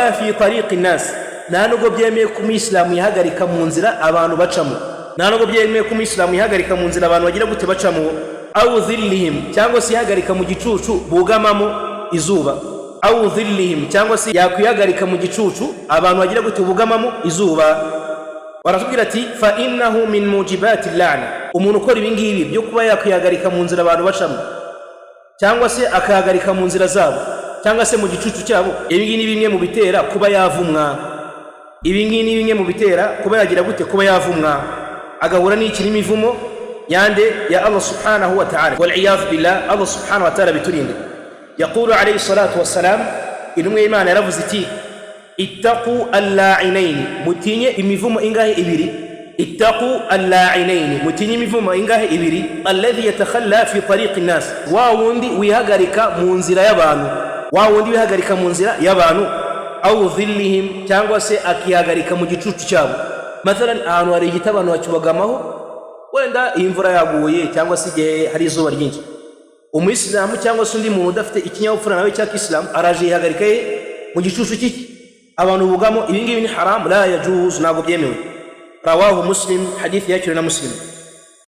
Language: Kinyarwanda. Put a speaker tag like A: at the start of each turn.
A: Wala fi tariqi nnas, nta nubwo byemeye ko umuyisilamu yihagarika mu nzira abantu bacamo. Nta nubwo byemeye ko umuyisilamu yihagarika mu nzira abantu bagira gute? Bacamo. Aw dhillihim, cyangwa se yihagarika mu gicucu bugamamo izuba. Aw dhillihim, cyangwa se yakwihagarika mu gicucu abantu bagira gute? Bugamamo izuba. Baratubwira ati: fa innahu min mujibati lana. Umuntu ukora ibi ngibi byo kuba yakwihagarika mu nzira abantu bacamo, cyangwa se akahagarika mu nzira zabo, cyangwa se mu gicucu cyabo, ibi ngibi ni bimwe mu bitera kuba yavumwa. Ibi ngibi ni bimwe mu bitera kuba yagira gute? Kuba yavumwa, agahura n'iki? N'imivumo yande? Ya Allah subhanahu wa ta'ala. Waliyadhu billah, Allah subhanahu wa ta'ala biturinde. Yaqulu alayhi salatu wassalam, intumwa y'Imana yaravuze iti: ittaqu allainaini, mutinye imivumo ingahe? Ibiri. Ittaqu allainaini, mutinye imivumo ingahe? Ibiri. Alladhi yatakhalla fi tariqi nnas, wa wundi wihagarika mu nzira y'abantu, wa wundi wihagarika mu nzira y'abantu, aw dhillihim, cyangwa se akihagarika mu gicucu cyabo. Mathalan, ahantu hari igiti, abantu bacyubagamaho, wenda iyi imvura yaguye cyangwa se igihe hari izuba ryinshi. Umuyisilamu cyangwa se undi muntu udafite ikinyabupfura nawe cya kisilamu araje yihagarika ye mu gicucu cy'iki abantu bugamo. Ibi ngibi ni haramu, la yajuzu, ntabwo byemewe. Rawahu Muslim, hadithi yakiriwe na Muslim.